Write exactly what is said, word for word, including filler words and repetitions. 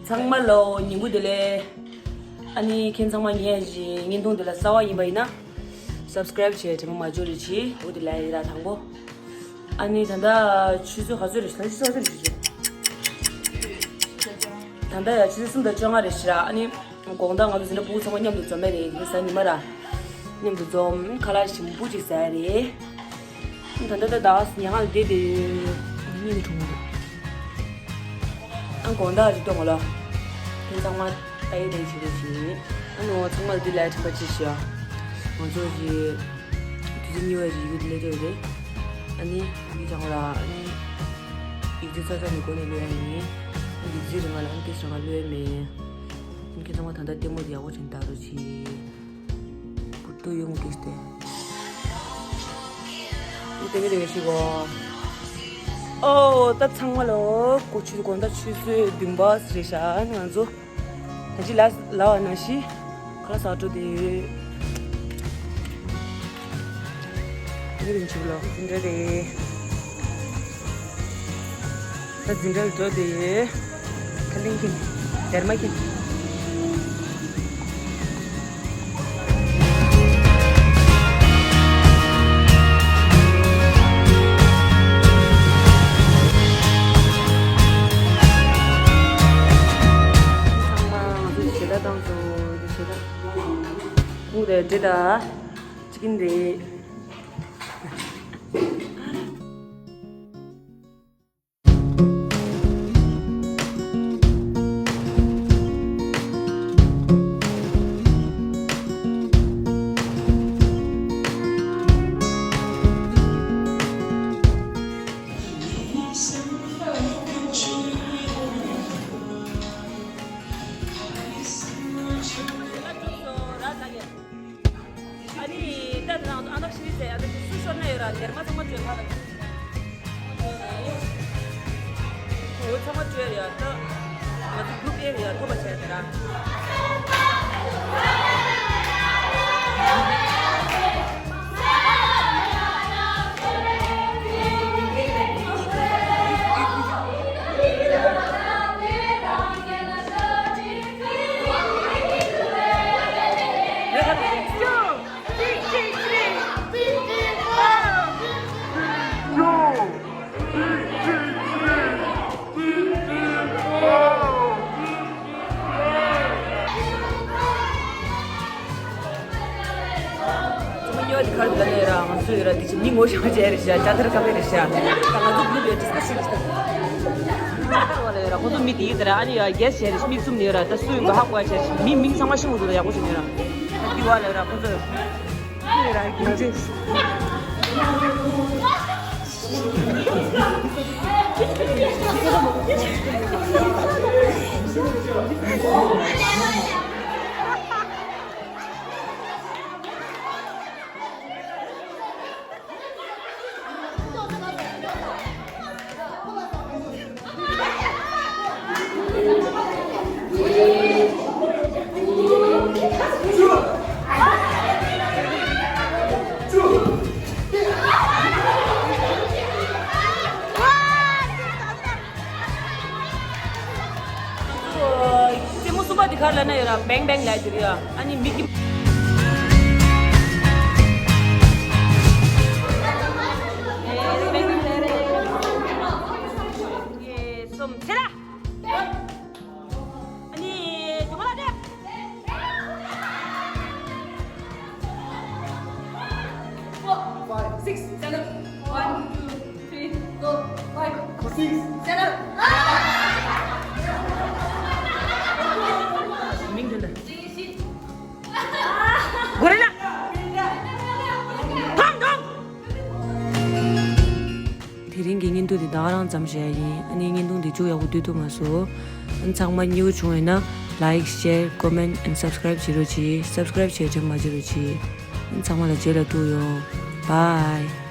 ཚང་མ་ལོ་ཉིན་གུང་བདེ་ལེགས། ཨ་ནི་ཁྱེད་ཚང་མ་ངས་བརྙན་ཐུང་འདི་ལ་གསར་པ་ཡིན་པ་ཡིན་ན། subscribe བྱས་དྲན་པ་མ་འཇོག་རེ་བྱེད། འོ་དེ་ལ་ཡི་ར་དང་པོ། ཨ་ནི་ད་ལྟ་ཆུ་ཚོད་ག་ཚོད་རེད། ད་ལྟ་ཆུ་ཚོད་ག་ཚོད་རེད། ཆུ་ཚོད། ད་ལྟ་ཡ་ཆུ་ཚོད་གསུམ་དང་བཅོ་ལྔ་རེད་ཤག་ཨ་ནི་དགོང་དག་ང་ཚོ་འཛིན་གྲྭ་ཕྲུ་གུ་ཚང་མ་མཉམ་དུ་འཛོམས་པ་རེད། འདི་གཟའ་ཉི་མ་ར། མཉམ་དུ་འཛོམས། ཁ་ལག་ཞིམ་པོ་ཅིག་ཟ་ཡ་རེད། ད་ལྟ་ད་ལྟ་ཉལ་ཁང་ལ་བསྡད་དེ་ཡོད། སྙིང་གྲོངས་འདུག་ཨ་དགོང་དག་ཅིག་གཏོང་གོ་ལ། ཁྱེད་ཚང་མ་ལྟ་ཡི་ལྟ་ཡི་བྱེད་རེད་ཅིག་ཨ་ནི་ང་ཚང་མ་ལ་འདི་ལ་དྲན་པ་ཅིག་ཞུ་ཡ། ང་ཚོ་གི་དུས་ཚོད་གཉིས་པ་ཅིག་ཡུལ་དུ་སླེབས་ཡོད་རེད། ཨ་ནི་ཡིག་ཚང་ལ་ཨ་ནི་ཡིག་ཚང་ཚ་ཚ་ནས་སྒོ་ནས་སླེབས་ཡ་ཡིན། ཨ་ནི་ཡིག་ཚང་རིང་ང་ལ་ཨ་ནི་ཏིས་རང་ང་སླེབས་ཡ་མེད། ཁྱེད་ཚང་མ་ད་ལྟ་ལྟད་མོ་དེ་ཡག་པོ་བྱས་ནས་ལྟ་རོགས་གྱིས། བུ་ཏུ་ཡོང་གིས་ཏེ། ཏེ་ཏེ་ཏེ་ཤི་གོ། ཨོ་ད་ཚང་མ་ལོ་གོ་ཆུ་དགོང་དག་ཆུ་ཚོད་བདུན་པ་རེད་ཤག་ང་ཚོ་ད་ཅི་ལ་ལ་བ་ན་ཤི་ཁ་ལག་ཟ་འགྲོ་དེ་ཡོད། ཡུན་རིང་ཆུ་ལོ་འཛིན་གྲྭ་རེད། ད་འཛིན་གྲྭ་ལ་འགྲོ་དེ་ཡོད། ད་གླིང་གི་སྡེར་མ་གི། ཚང་མ་ང་ཚོ་ཞེ་དྲག་བཏང་སོང་། ཞེ་དྲག་ཁོང་དེ་འདྲེ་ད། ཅི་གིན་རེད། ཨ་ནི་ད་ནང་ཨ་ནག་ཤི་ཟེར་ཡ་ད་སུ་ཤོར་ན་ཡོད་ར། སྡེར་མ་ཚང་མ་བཅོས་ཁ་ལ། འོ་ཚང་མ་བཅོས་ཡ་ད། ང་ཚོ་གུ་རུབ་ཨེ་ཡ་ཐོབ་པ་བྱས་ད་ར། ཚང་མ་ཉོ་དེ་གར་དུ་ལ་ནས་ར་ང་ཚོ་ཡོད་ར། དེ་ཆེ་མི་ངོ་ཤེས་པ་ཅན་རེད་ཤག་ཅ་ཐར་ཀ་མེད་རེད་ཤག་ད་ང་ཚོ་གུ་རུབ་ཡོད་ཌིས་ཀ་ཤན་ཞིག་ད་ཁ་ཐར་བ་ལ་ཡོད་ར། ཁོ་ཚོ་མི་དེ་ཡིན་ད་ར། ཨ་ནི་ཡ་རྒྱལ་ཞེས་རེད། མིག་བཙུམ་ནས་ཡོད་ར། ད་སུ་ཡིན་པ་ཧ་གོ་ཡ་ཆེ་མི་མིང་ཚང་མ་ཤེས་མི་འདུག་ད་ཡག་པོ་ཞིག་ནས་ར། ད་དེ་བ་ལ་ཡོད་ར། ཁོ་ཚོ་ཡོད་ར། རྒྱུ་འབྲས། རྩེད་མོ་གསུམ་པ་འདི་ག་རེ་ལབ་ན་ཡོད་ར། བེང་བེང་ལབ་འདི་རེད་ཡ། ཨ་ནི་མི་གི། གསུམ་ཚེ་ལ། ཨ་ནི་དུ་མ་ལ་དེ། Four, five, six, seven. One, two, three, four, five, six, seven. མིང་དེ་འདྲ། གོ་རེ་ན། ཐང་ཐང་། དེ་རིང་གི་བརྙན་ཐུང་འདི་ད་ག་རང་ཙམ་བཞག་ཡིན། ཨ་ནི་བརྙན་ཐུང་འདི་མཇུག་ཡག་པོ་བསྡུས་ཐུབ་མ་སོང་། ཨ་ནི་ཚང་མ་མཉེས་པོ་བྱུང་ཡོད་ན་like, share, comment and subscribe བྱེད་རོགས་གྱིས། subscribe བྱེད་དྲན་མ་བརྗེད་རོགས་གྱིས། ཨ་ནི་ཚང་མ་ལ་རྗེས་ལ་ཐུག་ཡོང་། Bye.